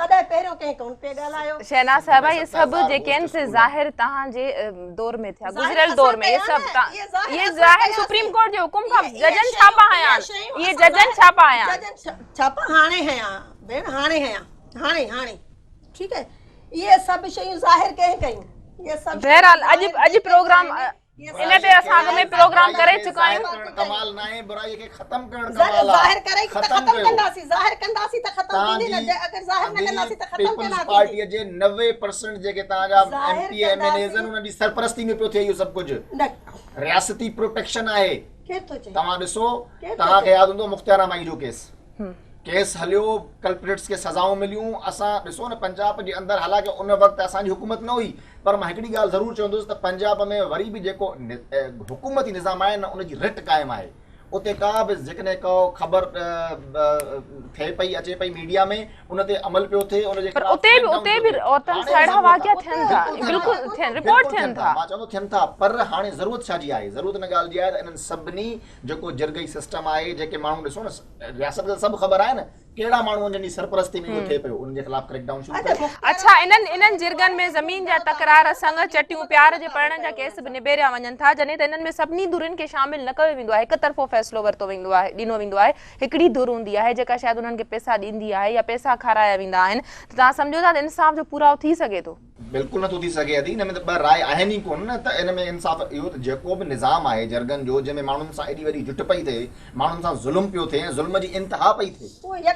تڏهن پهريون ڪنهن ڪونه پئي ڳالهايو. شهناز سنڌ صاحبه ۾ اهي سڀ 7000 جيڪي گهوسٽ آهن سي اسڪول آهن. ظاهر توهان جي دور ۾ ٿيا ظاهر گذريل اسان دور ۾ اهي ڪيا سڀ نه اهي ظاهر اهي اسان ظاهر ڪياسين سپريم ڪورٽ جي حڪم کان اهي اهي ججن شيون ڇاپا اهي هنيا آهن شيون اهي اسان ججن ظاهر ڇاپا هنيا آهن. ججن ڇاپا هاڻي هنيا ڀيڻ هاڻي هنيا هاڻي هاڻي ٺيڪ آهي اهي سڀ شيون ظاهر ڪنهن ڪيون اهي سڀ شيون بهرحال اڄ ظاهر اڄ جيڪي پروگرام آهن. ان تي اسان اڳ ۾ پروگرام ڪري چڪا آهيون. ظاهر ڪرڻ ڪمال ناهي برائي کي ختم ڪرڻ ڪمال آ. ظاهر ڪري ته ختم ختم ڪيو. ڪنداسين ظاهر ڪنداسين ته ختم توهان ٿيندي نه جي جي اگر ظاهر نه ادي ڪنداسين ته ختم پيپلز ڪنا ٿيندي. پارٽي جي 90% جيڪي توهان جا ايم ظاهر پي اي ايم اين ايز ڪنداسين. آهن انهن جي سرپرستي ۾ پيو ٿئي اهو سڀ ڪجهه. نه. رياستي پروٽيڪشن آهي. ڪير ٿو چئي؟ توهان ڏسو ڪير ٿو توهان کي چئي؟ ياد هوندو مختيار مائي جو ڪيس. ڪيس هليو ڪلپريٽس کي سزائون مليون اسان ڏسو نه پنجاب جي اندر حالانڪه ان وقت اسان جي حڪومت نه هئي پر مان هڪڙي ڳالهه ضرور چوندس ته پنجاب ۾ وري به جيڪو حڪومتي نظام آهي نه ان جي رٽ قائم آهي اتي ڪا به جيڪڏهن ڪا خبر ٿئي پئي اچي پئي ميڊيا ۾ ان تي عمل پيو ٿئي ان جي پر خلاف اتي ڪريڪ به ڊائون اتي پيو به ٿئي عورتن هاڻي سان اهڙا ضرورت واقعا آهي ٿين ٿا بلڪل ٿين بلڪل ٿا ٿين رپورٽ بلڪل ٿين ٿين ٿا ٿا مان چوندو ٿين ٿا پر هاڻي ضرورت ڇا جي آهي ضرورت ان ڳالهه جي آهي ته انهن سڀني جيڪو جرڳئي سسٽم آهي جيڪي ماڻهو ڏسو نه رياست کي سڀ خبر آهي نه ڪهڙا ماڻهو آهن جن جي سرپرستي ۾ اهو ٿئي پيو انهن جي خلاف ڪريڪ ڊائون شروع ڪيو. اڇا انهن انهن جرڳن ۾ زمين جا تڪرار، سڱ، چٽيون، پيار جي پرڻن جا ڪيس به نبيريا وڃن ٿا جڏهن ته انهن ۾ سڀني ڌرين کي شامل نه ڪيو ويندو آهي هڪ طرفو فيصلو ورتو ويندو آهي ڏنو ويندو آهي هڪڙي ڌر هوندي آهي جيڪا شايد انهن کي پئسا ڏيندي آهي يا پئسا کارايا ويندا آهن ته توهان سمجهو ٿا ته انصاف جو پورائو ٿي سگهي ٿو. بلڪل نٿو ٿي سگهي ادي ان ۾ ته ٻه راء آهن ئي ڪونه نه ته ان ۾ انصاف اهو ته جيڪو به نظام آهي جرڳن جو جنهن ۾ ماڻهن سان ايڏي وڏي جٺ پئي ٿئي ماڻهن سان ظلم پيو ٿئي ۽ ظلم جي انتها پئي ٿئي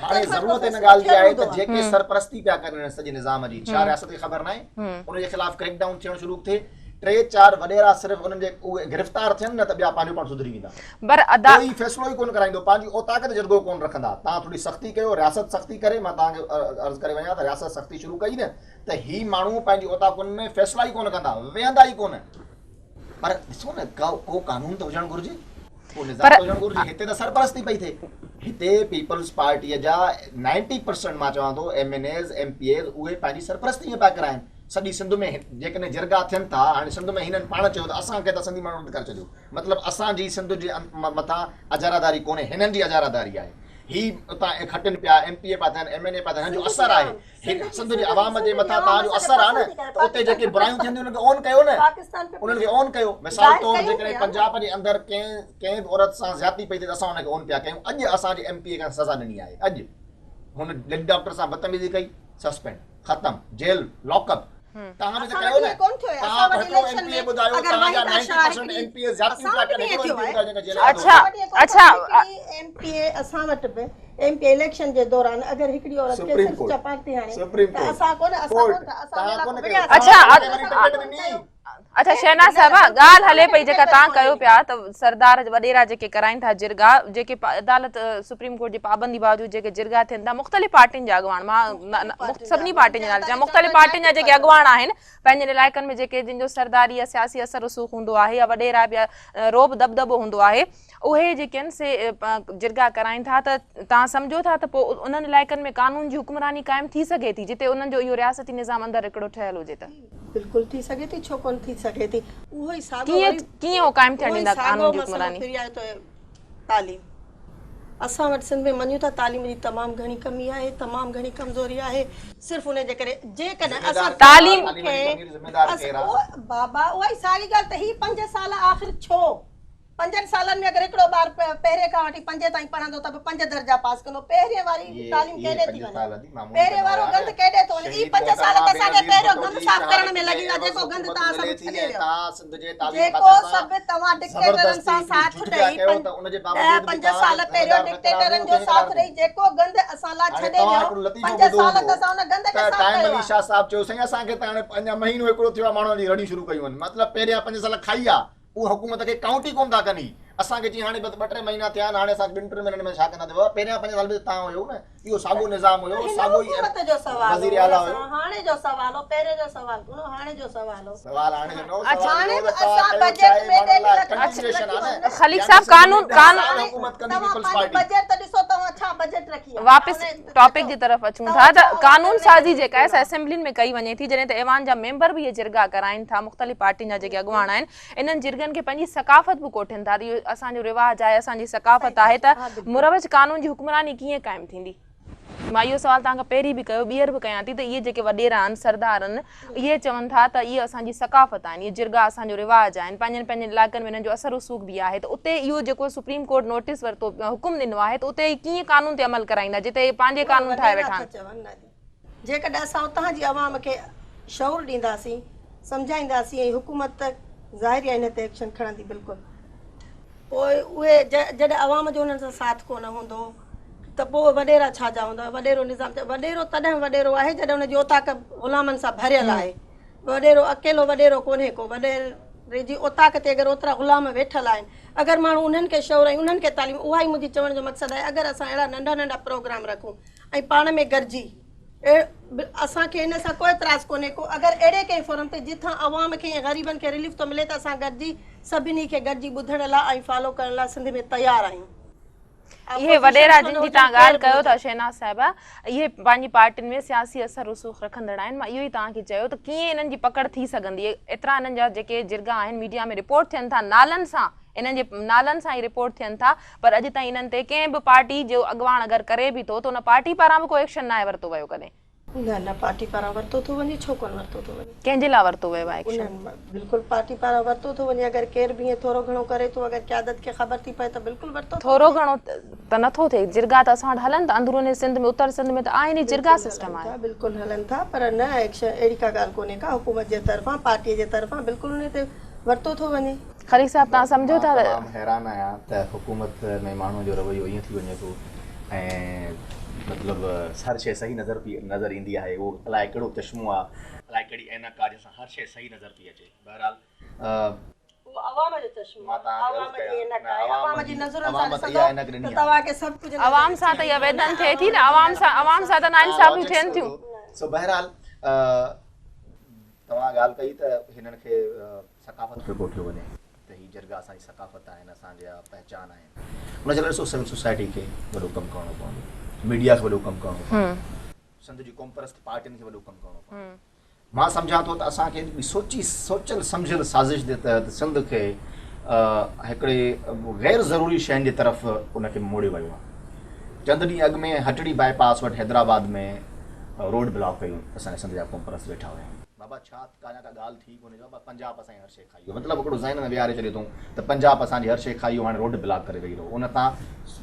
هاڻي ضرورت ان ڳالهه جي آهي ته جيڪي سرپرستي پيا ڪن ان سڄي نظام جي ڇا رياست کي خبر ناهي ان جي خلاف ڪريڪ ڊائون ٿيڻ شروع ٿئي ٽي چار وڏيرا صرف انهن جي اهي گرفتار ٿين نه ته ٻيا پنهنجو پاڻ سڌري ويندا پر ادا ڪوئي فيصلو ئي ڪونه ڪرائيندو پنهنجي اوطاق تي جرڳو ڪونه رکندا توهان ٿوري سختي ڪيو رياست سختي ڪري مان توهان کي عرض ڪري وڃان ته رياست سختي شروع ڪئي نه ته هي ماڻهو پنهنجي اوطاقن ۾ فيصلا ئي ڪونه ڪندا، ويهندا ئي ڪونه. پر ڏسو نه ڪو قانون ته هجڻ گهرجي، ڪو نظام ته هجڻ گهرجي. هتي ته سرپرستي پئي ٿئي. هتي پيپلز پارٽيء جا نائنٽي پرسنٽ مان چوان ٿو M N As, M P As اهي پنهنجي سرپرستي ۾ پيا ڪرائين. سڄي سنڌ ۾ جيڪڏهن جرڳا ٿين ٿا، هاڻي سنڌ ۾ هنن پاڻ چيو ته اسان کي ته سنڌي ماڻهن رد ڪري ڇڏيو. مطلب اسان جي سنڌ جي مٿان اجاراداري ڪونهي، هنن جي اجاراداري آهي. هي اتان کٽن پيا، ايم پي اي پيا ٿين، ايم اين اي پيا ٿين، هنن جو اثر آهي. هن سنڌ جي عوام جي مٿان توهان جو اثر آهي نه ته اتي جيڪي برايون ٿين ٿيون انهن کي اون ڪيو نه انهن کي اون ڪيو مثال طور جيڪڏهن پنجاب جي اندر ڪنهن ڪنهن به عورت سان زيادتي پئي ٿئي ته اسان ان کي اون پيا ڪيون اڄ اسان جي ايم پي اي کي سزا ڏني آهي اڄ هن ليڊي ڊاڪٽر سان بدتميزي ڪئي سسپينڊ ختم جيل لاڪ اپ توهان به ته ڪيو نه توهان هڪڙو ايم پي اي ٻڌايو توهان جا 90% ايم پي اي زيادتيون پيا ڪن هڪڙو ايم پي اي ٻڌايو جنهن کي جيل اڇا اڇا ايم پي اي اسان وٽ به ايم پي اليڪشن جي دوران اگر هڪڙي عورت کي صرف چپاٽ ٿي هڻي ته اسان ڪونه اسان ڪونه ٿا اسان ان لاء وڙهياسين. اڇا اڇا شهناز صاحبه ڳالهه هلي پئي جيڪا توهان ڪيو پيا ته سردار وڏيرا جيڪي ڪرائين ٿا جرڳا جيڪي عدالت سپريم ڪورٽ جي پابندي باوجود جيڪي جرڳا ٿين ٿا مختلف پارٽين جا اڳواڻ مان سڀني پارٽين جا نالا چيان مختلف پارٽين جا جيڪي اڳواڻ آهن پنهنجن علائقن ۾ جيڪي جن جو سرداري يا سياسي اثر رسوخ هوندو آهي يا وڏيرا يا رعب دٻدٻو هوندو آهي اهي جيڪي آهن سي جرڳا ڪرائين ٿا ته توهان سمجهو ٿا ته پوء انهن علائقن ۾ قانون جي حڪمراني قائم ٿي سگهي ٿي جتي انهن جو اهو رياستي نظام اندر هڪڙو ٺهيل هجي ته. بلڪل ٿي سگهي ٿي ڇو ڪونه ٿي سگهي ٿي اهو ئي ساڳو ڪيئن وري ڪيئن اهو قائم ٿيڻ اهو ئي ڏيندا ساڳو قانون جي مسئلو حڪمراني. ڦري آيو ته تعليم اسان وٽ سنڌ ۾ مڃون ٿا تعليم جي تمام گهڻي ڪمي آهي تمام گهڻي ڪمزوري آهي صرف ان جي ڪري جيڪڏهن اسان تعليم کي بابا اها ئي ساڳي ڳالهه ته هي پنج سال آخر ڇو پنجن سالن ۾ اگر هڪڙو ٻار پهرين کان وٺي پنجين تائين پڙهندو ته به پنج درجا پاس ڪندو. پهرين واري تعليم ڪيڏي ٿي وڃي؟ پهرين وارو گند ڪيڏي ٿو وڃي؟ اهي پنج سال ته اسان کي پهريون گند صاف ڪرڻ ۾ لڳي ويا جيڪو گند توهان سڀ ڇڏي ويو. جيڪو سڀ توهان ڊڪٽيٽرن سان ساٿ ڏئي ڏهه پنج سال پهريون ڊڪٽيٽرن جو ساٿ ڏئي جيڪو گند اسان لا ڇڏي ويو پنج سال ته اسان ان گند کي صاف ڪيو آهي. اهو حڪومت کي ڪائونٽ ئي ڪونه ٿا ڪن هي اسان کي چي هاڻي بس ٻه ٽي مهينا ٿيا آهن هاڻي اسان ٻن ٽن مهينن ۾ ڇا ڪنداسين بابا پهريان پنج سال به ته توهان هيو نه اهو ساڳو نظام هيو ساڳو ئي حڪومت جو سوال وزير اعليٰ هيو هاڻي جو سوال هو پهرين جو سوال ڪونه هو هاڻي جو سوال هو سوال هاڻي جو نه هو سوال هاڻي به اسان بجيٽ ۾ ڏيڍ لک ڪنٽينيوئيشن آهي نه خليق صاحب قانون قانون حڪومت ڪندي پيپلز پارٽي بجيٽ ته ڏسو توهان ڇا بجيٽ رکي آهي واپس ٽاپڪ جي طرف اچون ٿا ته قانون سازي جيڪا آهي سا اسيمبلين ۾ ڪئي وڃي ٿي جڏهن ته ايوان جا ميمبر به اهي جرڳا ڪرائين ٿا مختلف پارٽين جا جيڪي اڳواڻ آهن انهن جرڳن کي پنهنجي ثقافت به ڪوٺين ٿا ته اهو اسان جو رواج آهي اسان جي ثقافت آهي ته مروج قانون جي حڪمراني ڪيئن قائم ٿيندي؟ مان اهو سوال توهان کان پهرين به ڪيو ٻيهر به ڪيان ٿي ته اهي جيڪي وڏيرا آهن سردار آهن اهي چون ٿا ته اهي اسان جي ثقافت آهن اهي جرڳا اسان جو رواج آهن پنهنجن پنهنجن علائقن ۾ انهن جو اثر رسوخ به آهي ته اتي اهو جيڪو سپريم ڪورٽ نوٽيس ورتو حڪم ڏنو آهي ته اتي اهي ڪيئن قانون تي عمل ڪرائيندا جتي اهي پنهنجي قانون ٺاهي ويٺا آهن. جيڪڏهن اسان اتان جي عوام کي شعور ڏينداسين، سمجهائينداسين ۽ حڪومت ظاهر ئي آهي ان تي ايڪشن کڻندي بلڪل. پوء اهي جڏهن عوام جو انهن سان ساٿ ڪونه هوندو ته پوء وڏيرا ڇا جا هوندا؟ وڏيرو نظام وڏيرو تڏهن وڏيرو آهي جڏهن ان جي اوطاق غلامن سان ڀريل آهي. وڏيرو اڪيلو وڏيرو ڪونهي ڪو. وڏيري جي اوطاق تي اگر اوترا غلام ويٺل آهن، اگر ماڻهو انهن کي شعور ۽ انهن کي تعليم اها ئي منهنجي چوڻ جو مقصد آهي اگر اسان اهڙا ننڍا ننڍا پروگرام رکون ۽ پاڻ ۾ گڏجي اسان کي ان سان ڪو اعتراض ڪونهي ڪو اگر اهڙي ڪنهن فورم تي جتان عوام کي ۽ غريبن کي رليف ٿو ملي ته اسان گڏجي سڀني کي گڏجي ٻڌڻ لا ۽ فالو ڪرڻ لا سنڌ ۾ تيار آهيون. اهي وڏيرا جن جي توهان ڳالهه ڪيو ٿا شهناز صاحبه اهي پنهنجي پارٽين ۾ سياسي اثر رسوخ رکندڙ آهن مان اهو ئي توهان کي چيو ته ڪيئن انهن جي پڪڙ ٿي سگهندي ايترا انهن جا جيڪي جرڳا آهن ميڊيا ۾ رپورٽ ٿين ٿا نالن سان انهن جي نالن سان ئي رپورٽ ٿين ٿا پر اڄ تائين انهن تي ڪنهن به پارٽي جو اڳواڻ اگر ڪري به ٿو ته ان پارٽي پاران به ڪو ايڪشن ناهي ورتو ويو ڪڏهن. نه نه پارٽي پاران ورتو ٿو وڃي ڇو ڪونه ورتو ٿو وڃي. ڪنهن جي لاء ورتو ويو آهي ايڪشن؟ انهن بلڪل پارٽي پاران ورتو ٿو وڃي اگر ڪير به ائين ٿورو گهڻو ڪري ٿو اگر قيادت کي خبر ٿي پئي ته بلڪل ورتو ٿو ٿورو وڃي. گهڻو ته نٿو ٿئي جرڳا ته اسان وٽ هلن ٿا اندرون سنڌ ۾ اتر سنڌ ۾ ته آهن ئي جرڳا بلڪل هلن سسٽم ٿا آهي. بلڪل هلن ٿا پر نه ايڪشن اهڙي ڪا ڳالهه ڪونهي ڪا حڪومت جي طرفان پارٽي جي طرفان بلڪل انهي تي ورتو ٿو وڃي. خليق صاحب توهان سمجهو ٿا مان ته. تمام حيران آهيان ته حڪومت ۾ ماڻهو جو رويو ائين ٿي وڃي ٿو ۽ مطلب هر شيء صحيح نظر پئي نظر ايندي آهي اهو الائي ڪهڙو چشمو آهي الائي ڪهڙي عينڪ آهي جنهن سان هر شيء صحيح نظر پئي اچي بهرحال اهو عوام جو چشمو مان آهي توهان کي عرض عوام جي ڪيان عينڪ نه آهي عوام عوام جي جي نظرن سان عوام ته ڏسندو اها عينڪ ته ڏني آهي توهان کي سڀ ڪجهه نظر عوام اچي سان ته اها ويندو ويڌن نه ٿئي ٿي عوام نه جي عوام سان نظرن عوام سان سان ته توهان ناانصافيون لاجڪس ٿين ٿيون. ٻڌو سو بهرحال توهان ڳالهه ڪئي ته هنن کي ثقافت پيو ڪوٺيو وڃي ته هي جرڳا اسان جي ثقافت آهن، اسان جا پهچان آهن. ان جي لاء ڏسو سول سوسائٽي کي وڏو ڪم ڪرڻو پوندو، ميڊيا کي وڏو ڪم ڪرڻو پوندو، سنڌ جي قومپرست پارٽين کي وڏو ڪم ڪرڻو پوندو. مان سمجهان ٿو ته اسان کي هڪڙي سوچي سوچيل سمجهيل سازش جي تحت سنڌ کي هڪڙي غير ضروري شين جي طرف ان کي موڙيو ويو آهي. چند ڏينهن اڳ ۾ هٽڙي باء پاس وٽ حيدرآباد ۾ روڊ بلاڪ ڪيون اسان جا سنڌ جا قومپرست ويٺا هيا. بابا ڇا ڪا نه ڪا ڳالهه ٿي ڪونهي جو بابا پنجاب اسان جي هر شيء کائي ويو مطلب هڪڙو ذهن ۾ ويهاري ڇڏيو اٿئون ته پنجاب اسان جي هر شيء کائي ويو هاڻي روڊ بلاڪ ڪري ويهي رهو ان تان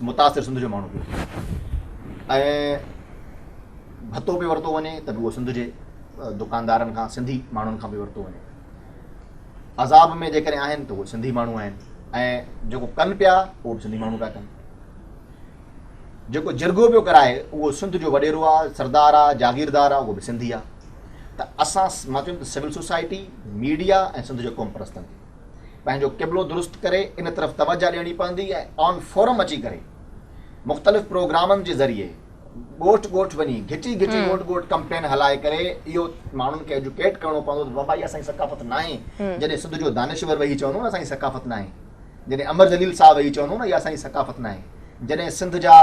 متاثر سنڌ جو ماڻهو پيو ٿئي ۽ ڀتو پيو ورتو وڃي ته به اهو سنڌ جي دڪاندارن کان سنڌي ماڻهن کان پيو ورتو وڃي عذاب ۾ جيڪڏهن آهن ته اهي سنڌي ماڻهو آهن ۽ جيڪو ڪن پيا اهو به سنڌي ماڻهو پيا ڪن جيڪو جرڳو پيو ڪرائي اهو سنڌ جو وڏيرو آ، سردار آ، جاگيردار آ، اهو به سنڌي آ ته اسان مان چوندم ته سول سوسائٽي، ميڊيا ۽ سنڌ جي قومپرستن کي پنهنجو قبلو درست ڪري ان طرف توجه ڏيڻي پوندي ۽ آن فورم اچي ڪري مختلف پروگرامن جي ذريعي ڳوٺ ڳوٺ وڃي گهٽي گهٽي ڳوٺ ڳوٺ ڪمپين هلائي ڪري اهو ماڻهن کي ايجوڪيٽ ڪرڻو پوندو ته بابا اها اسان جي ثقافت ناهي جڏهن سنڌ جو دانشور ويهي چوندو نه اسان جي ثقافت ناهي جڏهن امر جليل صاحب هي چوندو نه اها اسان جي ثقافت ناهي، جڏهن سنڌ جا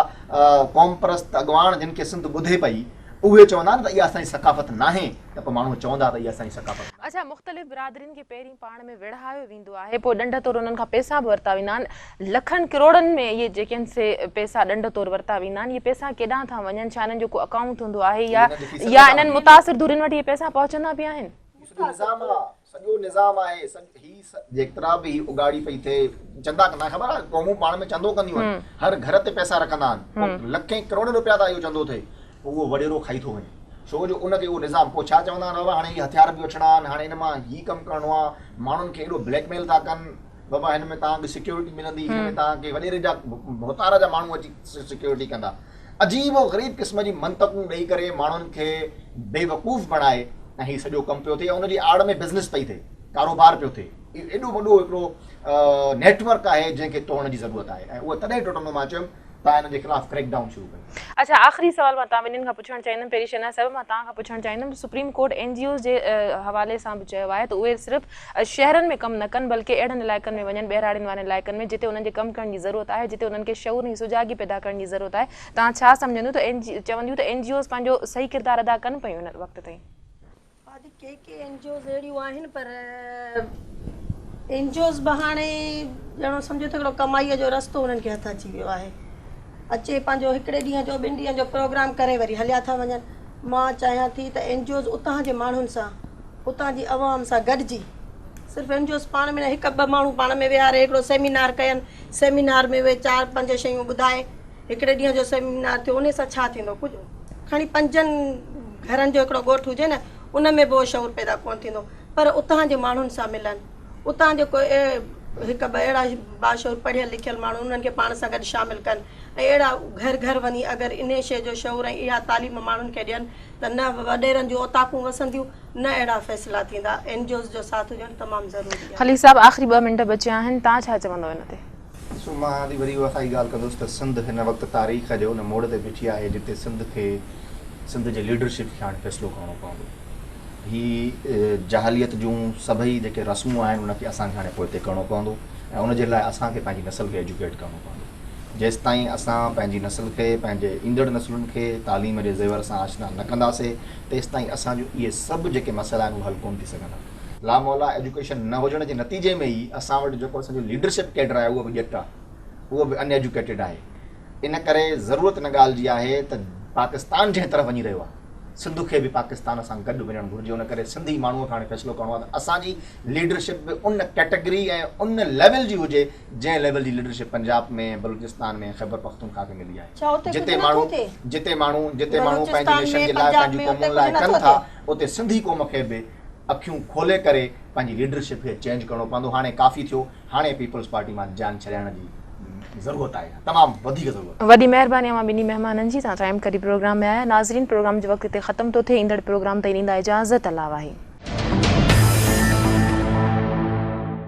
قوم پرست اڳواڻ جن کي سنڌ ٻڌي پئي اهي چوندا نه ته اها اسان جي ثقافت ناهي ته پوء ماڻهو چوندا ته اها اسان جي ثقافت ناهي. اڇا مختلف برادرين کي پهرين پاڻ ۾ وڙهايو ويندو آهي پوء ڏنڊ طور انهن کان پئسا به ورتا ويندا آهن لکن ڪروڙن ۾ اهي جيڪي آهن سي پئسا ڏنڊ طور ورتا ويندا آهن اهي پئسا ڪيڏانهن ٿا وڃن ڇا انهن جو ڪو اڪائونٽ هوندو آهي يا يا انهن متاثر ڌرين وٽ اهي پئسا پهچندا به آهن؟ هي سڄو نظام آ سڄو نظام آهي هي جيترا به هي اگاڙي پئي ٿئي چندا ڪندا خبر آهي قومون پاڻ ۾ چندو ڪنديون آهن هر گهر تي پئسا رکندا آهن پوء لکين ڪروڙين روپيا ته اهو چندو ٿئي پوء اهو وڏيرو کائي ٿو وڃي ڇو جو ان کي اهو نظام پوء ڇا چوندا آهن بابا هاڻي هي هٿيار به وٺڻا آهن هاڻي ان مان هي ڪم ڪرڻو آهي ماڻهن کي ايڏو بليڪ ميل ٿا ڪن بابا هن ۾ توهان کي سيڪيورٽي ملندي هن ۾ توهان کي وڏيري جا ڀوتار جا ماڻهو اچي سيڪيورٽي ڪندا عجيب و غريب قسم جي منطقون ڏئي ڪري ماڻهن کي بي وقوف بڻائي ۽ هي سڄو ڪم پيو ٿئي ۽ ان جي آڙ ۾ بزنس پئي ٿئي ڪاروبار پيو ٿئي اهو ايڏو وڏو هڪڙو نيٽ ورڪ آهي جنهن کي ٽوڙڻ جي ضرورت آهي ۽ اهو تڏهن ٽٽندو مان چيم تان ان جي خلاف ڪريڪ ڊائون شروع ڪيو. اڇا آخري سوال مان توهان ٻنهين کان پڇڻ چاهيندم پهرين شهناز صاحبه مان توهان کان پڇڻ چاهيندم ته سپريم ڪورٽ اين جي Os جي حوالي سان به چيو آهي ته اهي صرف شهرن ۾ ڪم نه ڪن بلڪه اهڙن علائقن ۾ وڃن ٻهراڙين وارن علائقن ۾ جتي انهن جي ڪم ڪرڻ جي ضرورت آهي جتي انهن کي شعور ۽ سجاڳي پيدا ڪرڻ جي ضرورت آهي توهان ڇا سمجهنديون ته اين جي چونديون ته اين جي اوز پنهنجو صحيح ڪردار ادا ڪن پيون هن وقت تائين؟ آدي ڪي ڪي اين جي اوز اهڙيون آهن پر اين جي اوز به هاڻي ڄڻو سمجهو ته هڪڙو ڪمائيء جو رستو انهن کي هٿ اچي ويو آهي. اچي پنهنجو هڪڙي ڏينهن جو ٻن ڏينهن جو پروگرام ڪري وري هليا ٿا وڃن. مان چاهيان ٿي ته اين جي اوز اتان جي ماڻهن سان اتان جي عوام سان گڏجي صرف اين جي اوز پاڻ ۾ نه هڪ ٻه ماڻهو پاڻ ۾ ويهاري هڪڙو سيمينار ڪين سيمينار ۾ اهي چار پنج شيون ٻڌائي هڪڙي ڏينهن جو سيمينار ٿيو انهي سان ڇا ٿيندو ڪجهه کڻي پنجن گهرن جو هڪڙو ڳوٺ هجي نه ان ۾ به اهو شعور پيدا ڪونه ٿيندو پر اتان جي ماڻهن سان ملن اتان جيڪو هڪ ٻه اهڙا باشعور پڙهيل لکيل ماڻهو انهن کي پاڻ سان گڏ شامل ڪن ۽ اهڙا گهر گهر وڃي اگر انهي شيء جو شعور ۽ اها تعليم ماڻهن کي ڏين ته نه وڏيرن جون اوطاقون وسنديون نه اهڙا فيصلا ٿيندا. اين جي اوز جو ساٿ هجڻ تمام ضروري آهي. خليل صاحب آخري ٻه منٽ بچيا آهن توهان ڇا چوندو ان تي؟ سو مان وري وري اها ساڳي ڳالهه ڪندس ته سنڌ هن وقت تاريخ جي ان موڙ تي بيٺي آهي جتي سنڌ کي سنڌ جي ليڊرشپ کي هاڻي فيصلو ڪرڻو پوندو. هي جاهليت جون سڀئي جيڪي رسمون آهن ان کي اسان کي هاڻي پوئتي ڪرڻو پوندو ۽ ان جي لاء اسان کي پنهنجي نسل کي ايجوڪيٽ ڪرڻو پوندو. جيستائين اسان پنهنجي نسل کي پنهنجي ايندڙ نسلن کي تعليم جي زيور سان آشنا نه ڪنداسي تيستائين اسان جون اهي سڀ جيڪي مسئلا آهن اهي حل ڪونه ٿي سگهندا. لا مولا ايجوڪيشن نه هجڻ جي نتيجي ۾ ئي اسان وٽ جيڪو اسان جو ليڊرشپ ڪيڊر آهي اهو به ڄٽ آهي اهو به ان ايجوڪيٽيڊ آهي. ان ڪري ضرورت ان ڳالهه جي آهي ته پاڪستان جنهن طرف وڃي رهيو آهي سنڌ کي به پاڪستان سان گڏ وڃڻ گهرجي ان ڪري سنڌي ماڻهوء کي هاڻي فيصلو ڪرڻو آهي ته اسان جي ليڊرشپ به ان ڪيٽيگري ۽ ان ليول جي هجي جنهن ليول جي ليڊرشپ پنجاب ۾ بلوچستان ۾ خيبر پختونخوا کي ملي آهي ڇا اتي جتي ڪجهه ماڻهو نٿو ٿئي؟ جتي ماڻهو جتي ماڻهو پنهنجي بلوچستان نيشن ۾ جي لاء پنجاب پنهنجي ۾ اتي قومن لاء ڪجهه ڪن نٿو ٿا ٿئي؟ اتي سنڌي قوم کي به اکيون کولي ڪري پنهنجي ليڊرشپ کي چينج ڪرڻو پوندو هاڻي ڪافي ٿيو هاڻي پيپلز پارٽي مان جان ڇڏائڻ جي ضرورت آهي تمام وڌيڪ ضرورت. وڏي مهرباني اوهان ٻنهي مهمانن جي توهان ٽائيم ڪڍي پروگرام ۾ آيا ناظرين پروگرام جو وقت هتي ختم ٿو ٿئي ايندڙ پروگرام تائين ڏيندا اجازت الله واهي.